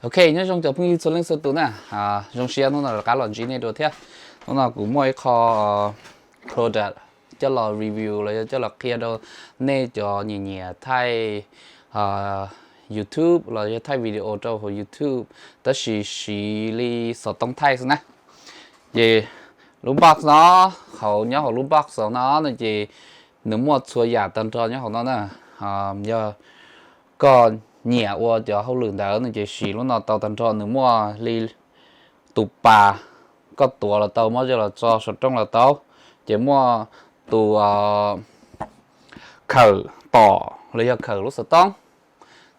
Ok, nyob zoo cov phooj ywg txhua leej txhua tus na, zoo siab hnub no rov qab los ntsib nej dua thiab. Hnub no kuv muaj ib qho product coj los review los yog coj los qhia rau nej cov nyiam nyiam thaij YouTube los yog thaij video rau hauv YouTube, tab sis siv li xov tooj thaij xwb na. Ces lub box no, hauv nyob hauv lub box no no ces nws muaj txhua yam tag nrho nyob hauv no na. Yog koj nyiam ua cov hauj lwm ntawd no ces siv lub no tau tag nrho. Nws muaj li tus pas, koj tuav los tau, muab zoj los tso saum rooj los tau, ces muaj tus khawm tom los yog khawm lub xov tooj,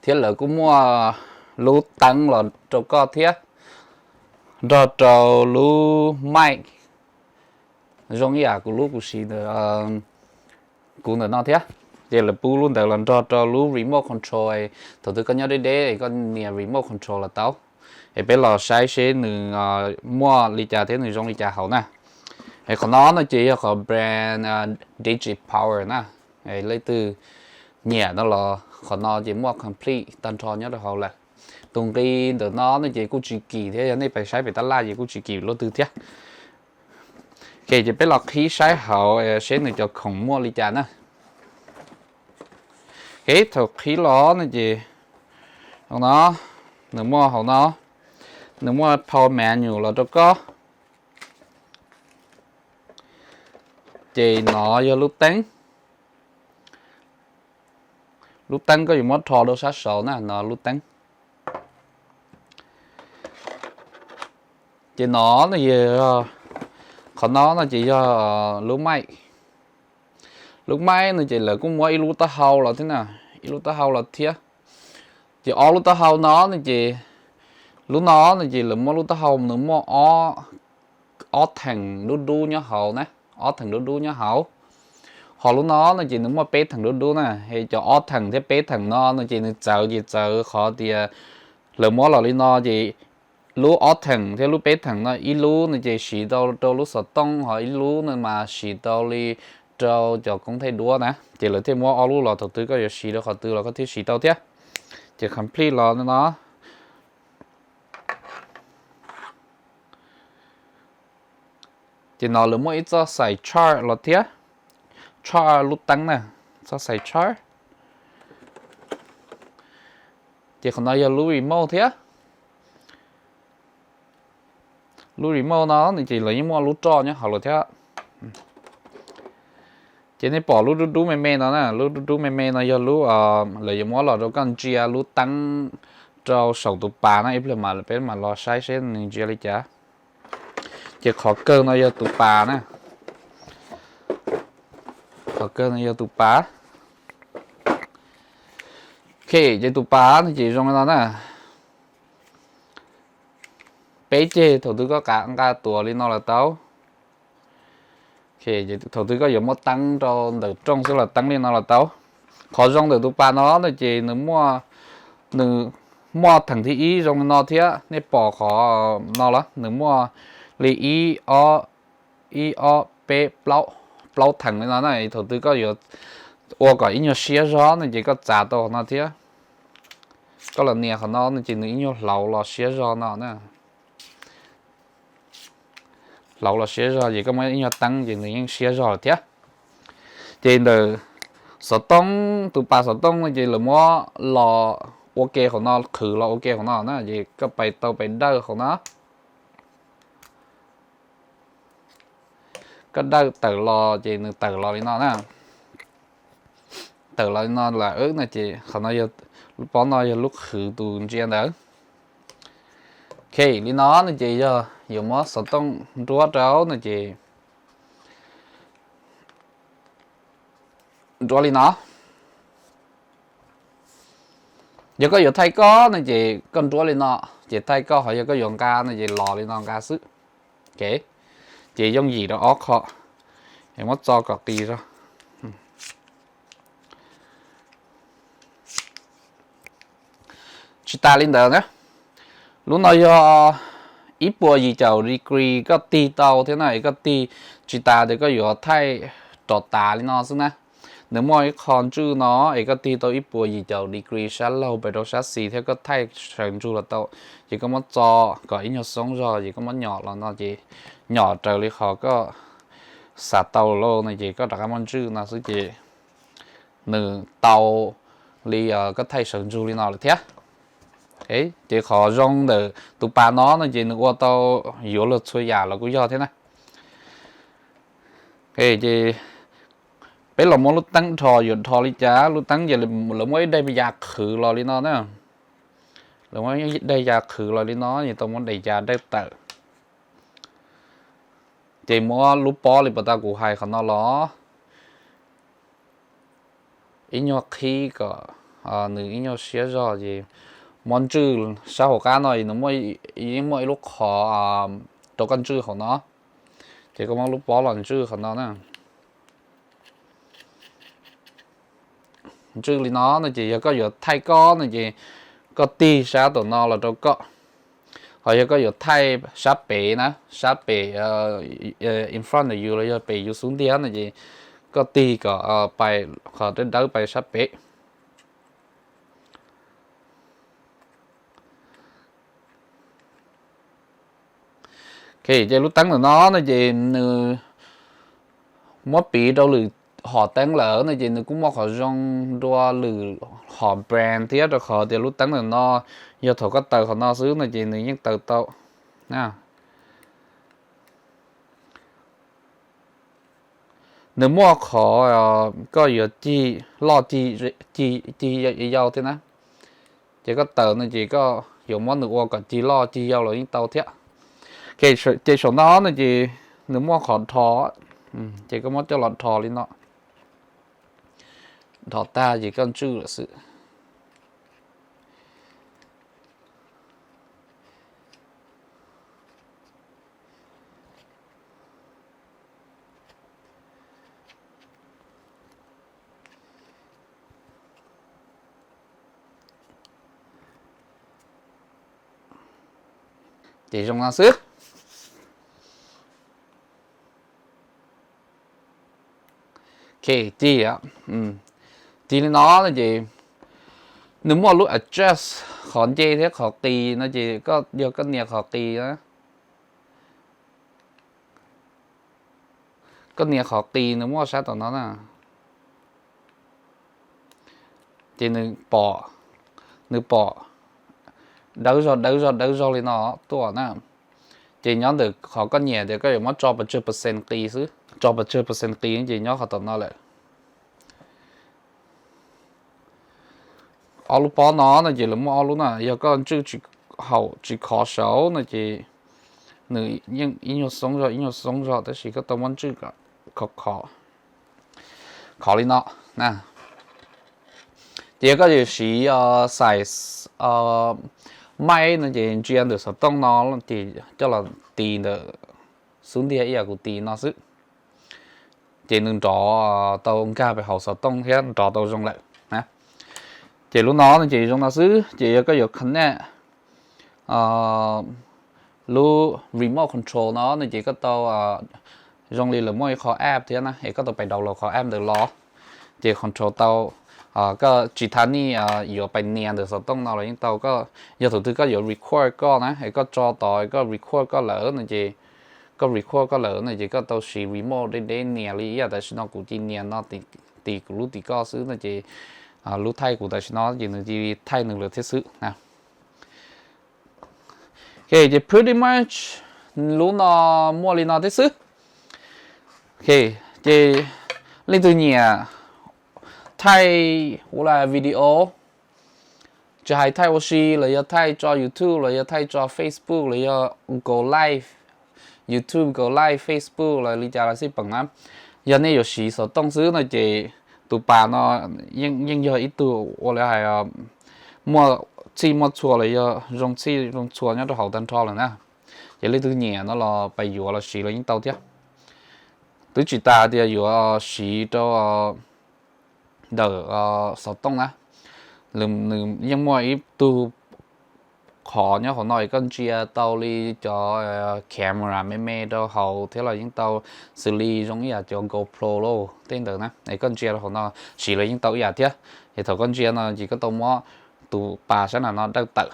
thiab lawv kuj muaj lub teeb los rau koj thiab, nrog rau lub mic zoo ib yam kuv lub kuv siv ntawm kuv ntawm no thiab. Ces lawv pub lub ntawd los nrog rau lub remote control, thaum twg koj nyob deb deb koj nias remote control los tau. Es peb los saib seb nws muaj li cas thiab nws zoo li cas hauv na. Es qhov no no ces yog qhov brand Digipower na. Leej twg nyiam no los qhov no ces muaj complete tag nrho nyob rau hauv lawm. Tus nqi ntawm no no ces kuj tsis kim thiab, yog nej pais saib pem tab laj ces kuj tsis kim luaj twg thiab. Ok, ces peb los qhib saib hauv seb nws cov khoom muaj li cas na. Ok, thaum qhib los no ces hauv no, nws muaj hauv no, nws muaj power menu los rau koj. Ces no yog lub teeb. Lub teeb koj yuav muab rho rau sab saud na, no lub teeb. Ces no no, qhov no no ces yog lub mic. Lub mic no ces lawv kuj muab ib lub taub hau los thiab na, ib lub taub hau los thiab. Ces ob lub taub hau no no ces, lub no no ces lawv muab lub taub hau nws muaj ob theem dub dub nyob hauv na, ob theem dub dub nyob hauv. Ho lub no no ces nws muaj peb theem dub dub na, es cov ob theem thiab peb theem no no ces nws txawv ces txawv qhov tias lawv muab los li no ces lub ob theem thiab lub peb theem no ib lub no ces siv tau rau lub xov tooj, ho ib lub no mas siv tau li rau cov koob thaij duab na. Ces lawv thiaj muab ob lub los, thaum twg koj yuav siv rau qhov twg los koj thiaj siv tau thiab. Ces complete los no. Ces no lawv muaj ib txoj xaim charge los thiab, charge lub teeb na, txoj xaim charge. Ces qhov no yog lub remote thiab. Lub remote no no ces lawv yeej muaj lub roj nyob hauv lawm thiab. Ces nej pom lub dub dub me me no na, lub dub dub me me no yog lub lawv yuav muab los rau koj ntsia lub teeb rau saum tus pas na. Ib pliag mas peb mam los saib seb nws ntsia li cas. Ces qhov kawg no yog tus pas na. Qhov kawg no yog tus pas. Ok, ces tus pas no ces zoo li no na. Peb ceg, thaum twg koj nqa tuav li no los tau. Thaum twg koj yuav muab teeb rau ntawm rooj xwb los teeb li no los tau. Qhov zoo ntawm tus pas no no ces nws muaj, nws muaj theem thib ib zoo li no thiab. Nej pom qhov no los nws muaj li ib ob, ib ob peb plaub, plaub theem li no na. Thaum twg koj yuav ua kom ib nyuag siab zog no ces koj txav tau qhov no thiab. Koj los nias qhov no no ces nws ib nyuag hlauv los siab zog no na. Hlauv los siab zog ces koj muab ib nyuag teeb ces nws yeej siab zog lawm thiab. Ces ntawm xov tooj, tus pas xov tooj no ces lawv muab los ua ke qhov no, qhwv los ua ke qhov no na, ces koj pais tau pais dawj qhov no. Koj dawj tawm los ces nws tawm los li no na. Tawm los li no lawm no ces qhov no, lub pob no yog lub qhwv tus ntsia ntawd. Ok, li no no ces yog yuav muab xov tooj nruab rau no ces nruab li no. Yog koj yuav thaij koj no ces koj nruab li no, ces thaij koj, ho yog koj yuav nqa no ces los li no nqa xwb. Ok, ces yooj yim rau ob qho. Es muab txo kom qis zog. Tsis tas li ntawd na, lub no yog ib puas yim caum degree koj tig tau thiab na, es koj tig tsis tas tias koj yuav thaij rov tas li no xwb na. Nws muaj ib qho ntswj no es koj tig tau ib puas yim caum degree sab laug pem rau sab xis thiab koj thaij sawv ntsug los tau. Ces koj muab txo kom ib nyuag xoob zog ces koj muab nyom los no ces nyom raws li qhov koj xav tau lauj no ces koj rov qab muab ntswj no xwb ces nws tau li koj thaij sawv ntsug li no lawm thiab. Ces qhov zoo ntawm tus pas no no ces nws ua tau yuav luag txhua yam los kuj yog thiab na. Ces peb los muab lub teeb rho, yuav rho li cas lub teeb ces lawv muab ib daim ya qhwv los li no na. Lawv muab ib daim ya qhwv los li no, ces tau muab daim ya dawj tawm. Ces muab lub pob li pas tas kuv hais qhov no los ib nyuag qhib kom nws ib nyuag siab zog ces muab ntswj sab hauv qab no es nws yeej muaj ib lub qhov rau koj ntswj hauv no. Ces koj muab lub pob los ntswj qhov no na. Ntswj li no no ces yog koj yuav thaij koj no ces koj tig sab tom no los rau koj. Ho yog koj yuav thaij sab pem na, sab pem in front of you los yog pem yus xub ntiag no ces koj tig kom pais qhov dawb dawb pais sab pem. Ces lub teeb ntawm no no ces nws muab piv rau lwm hom teeb lawm no ces nws kuj muaj qhov zoo dua lwm hom brand thiab rau qhov tias lub teeb ntawm no yog thaum koj taws qhov no xwb no ces nws yeej taws tau. Nws muaj qhov koj yuav cig loj cig yau thiab na. Ces koj taws no ces koj yuav muab nws ua kom cig loj cig yau los yeej tau thiab. Ces saum no no ces nws muaj qhov rho, ces koj muab coj los rho li no. Rho tag ces koj ntswj lawm xwb. Ces zoo no xwb. Cig, cig li no no ces nws muaj lub adjust qhov nce thiab qhov qis no ces koj yog koj nias qhov qis na. Koj nias qhov qis nws muaj sab tom no na. Ces nws pom, nws pom dawb zog dawb zog dawb zog li no tuaj na. Ces nyob ntawm qhov koj nyiam tias koj yuav muab tso pes tsawg percent qis xwb, tso pes tsawg percent qis ces nyob qhov tom no lawm. Ob lub pob no no ces lawv muaj ob lub na, yog koj ntswj tsis haum tsis khov saud no ces nws yeej ib nyuag xoob zog ib nyuag xoob zog tab sis koj tau muab ntswj kom khov khov li no na. Ces yog koj yuav siv size maib no ces ntsia ntawm xov tooj no ces coj los tis ntawm xub ntiag ib yam kuv tis no xwb. Ces nws nrov tau nkag pem hauv xov tooj thiab nrov tau zoo lawm na. Ces lub no no ces zoo no xwb, ces yog koj yuav connect lub remote control no no ces koj tau, zoo li lawv muaj ib qho app thiab na es koj tau pais download qhov app ntawd los ces control tau. Koj tsis tas nij yuav pais nias ntawm xov tooj no los yeej tau. Koj yog thaum twg koj yuav record koj na es koj tso tod koj record koj lawm no ces, koj record koj lawm no ces koj tau siv remote deb deb nias li ib yam tam sim no kuv cia nias no, tis kuv lub tim koj xwb no ces lub thaij kuv tam sim no ces nws cia li thaij nws lawm thiab xwb na. Ok, ces pretty much lub no muaj li no thiab xwb. Ok, ces leej twg nyiam thaij ua li video, tsis hais thaij ua si los yog thaij tso YouTube los yog thaij tso Facebook los yog go live YouTube, go live Facebook los li cas los xij peem na, yog nej yuav siv xov tooj xwb no ces tus pas no yeej yog ib tug ua li hais muaj txhij muaj txhua los yog zoo txhij zoo txhua nyob rau hauv tag nrho lawm na. Ces leej twg nyiam no los pais yuav los siv los yeej tau thiab. Twb tsis tas tias yuav siv rau ntawm xov tooj na, nws yeej muaj ib tug qhov nyob hauv no es koj ntsia tau li cov camera me me rau hauv thiab los yeej tau, xws li zoo ib yam cov GoPro lauj tej ntawd na, es koj ntsia rau hauv no siv los yeej tau ib yam thiab. Es thaum koj ntsia no ces koj tau muab tus pas sab nram no dawj tawm.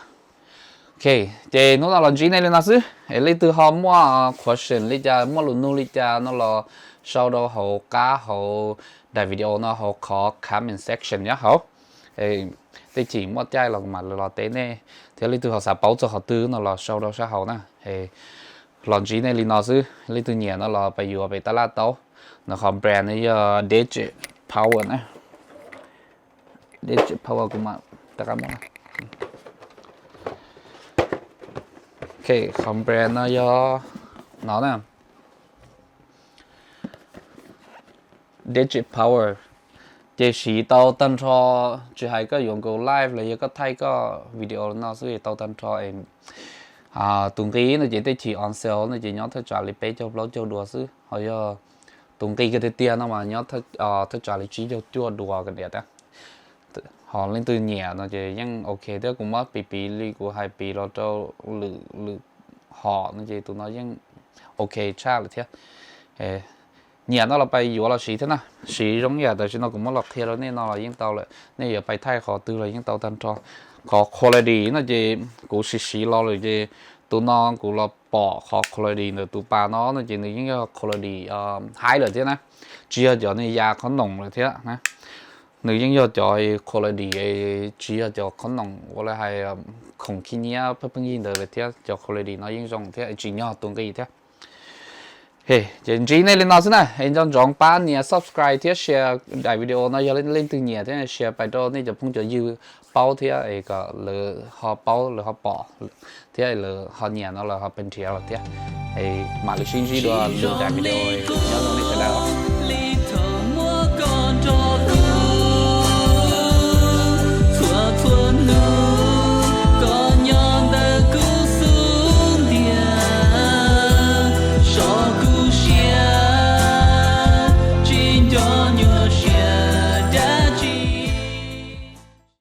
Ok, ces hnub no los ntsib nej li no xwb es leej twg ho muaj question li cas, muaj lus nug li cas no los sau rau hauv qab hauv daim video no hauv qhov comment section nyob hauv. Tej chim muaj caij los kuv mam li los teb nej, thiab leej twg ho xav paub txog qhov twg no los sau rau sab hauv na. Los ntsib nej li no xwb, leej twg nyiam no los pab yuav pem tab laj tau. Nws qhov brand no yog Digit Power na. Digit Power kuv mam rov qab muab. Ok, qhov brand no yog no na, Digit Power. Ces siv tau tag nrho, tsis hais koj yuav nkaus live los yog koj thaij koj video no xwb tau tag nrho. Tus nqi no ces tej chim on sale no ces nyob thaj tsam li peb caug plaub caug duas xwb, ho yog tus nqi kiag tiag tiag no mas nyob thaj tsam li tsib caug cuaj duas kiag thiab. Ho leej twg nyiam no ces yeej ok thiab, kuv muab piv piv li kuv hais piv los rau lwm lwm hom no ces tus no yeej ok tshaj lawm thiab. Nyiam no los pab yuav los siv thiab na. Siv zoo yam tam sim no kuv muab los qhia rau nej no los yeej tau lawm, nej yuav pab thaij qhov twg los yeej tau tag nrho. Qhov quality no ces kuv siv siv los lawm ces tus no kuv los pom qhov quality ntawm tus pas no no ces nws yeej yog quality high lawm thiab na, tsis yog cov nws ya qhob noom lawm thiab na. Nws yeej yog cov quality tsis yog cov qhob noom ua li hais khoom khib nyiab pheej pheej yig ntawd lawm thiab, cov quality no yeej zoo thiab tsim nyog tus nqi thiab. Ces ntsib nej li no xwb na, es nco ntsoov pab nias subscribe thiab share daim video no yog leej twg nyiam thiab share pais rau nej cov phooj cov ywg paub thiab es kom lawv ho paub lawv ho pom thiab lawv ho nyiam no lawv ho pes nrhiav los thiab. Es mam li sib ntsib dua lwm daim video nyob zoo nej